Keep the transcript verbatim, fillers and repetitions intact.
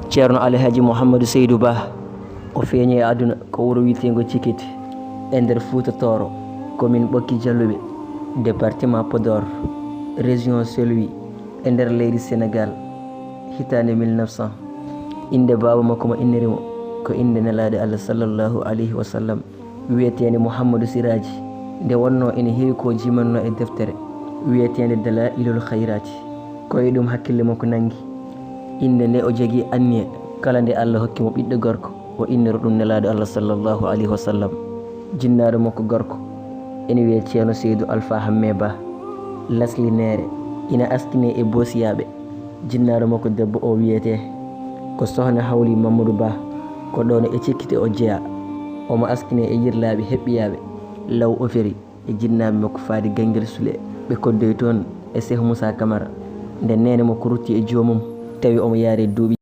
Ceerno Alhaji Mouhamadou Seydou Ba, o feeñi e aduna ko wuro wiyeteengo Cikit, e nder Fuuta Tooro, commune Ɓokki Jalluɓe, département Podor, région Saint-Louis, e nder leydi Sénégal, hitaande mille neuf cent. Innde baaba makko mo inniri mo ko innde Nelaaɗo Allah sallallahu alayhi wa sallam, wiyeteende Mouhamadou Siraji, nde wonnoo ene heewi ko jimannoo e deftere wiyeteende Dalailul Khayrati. Ko e ɗum hakkille makko nanngi. Innde nde o jogii anniya, kala nde Allah hokki mo ɓiɗɗo gorko, o innoro ɗum Nelaaɗo Allah sallallahu alayhi wa sallam. Jinnaaɗo makko gorko ene wiyee Ceerno Seydou Alpha Hamme Ba, Lasli Neere, ina askinee e Boosiyaaɓe. Jinnaaɗo makko debbo o wiyetee ko Sohna Hawli Mamadou Ba, ko ɗoon e Cikkite o jeyaa. Omo askinee e Yirlaaɓe Heɓɓiyaaɓe, Law Oferi, e jinnaaɓe makko faade Ganngel Sule. Ɓe koddoyi toon e Seex Muusaa Kamara. Nde neene makko rutti e joomum, tawi omo yaari duuɓi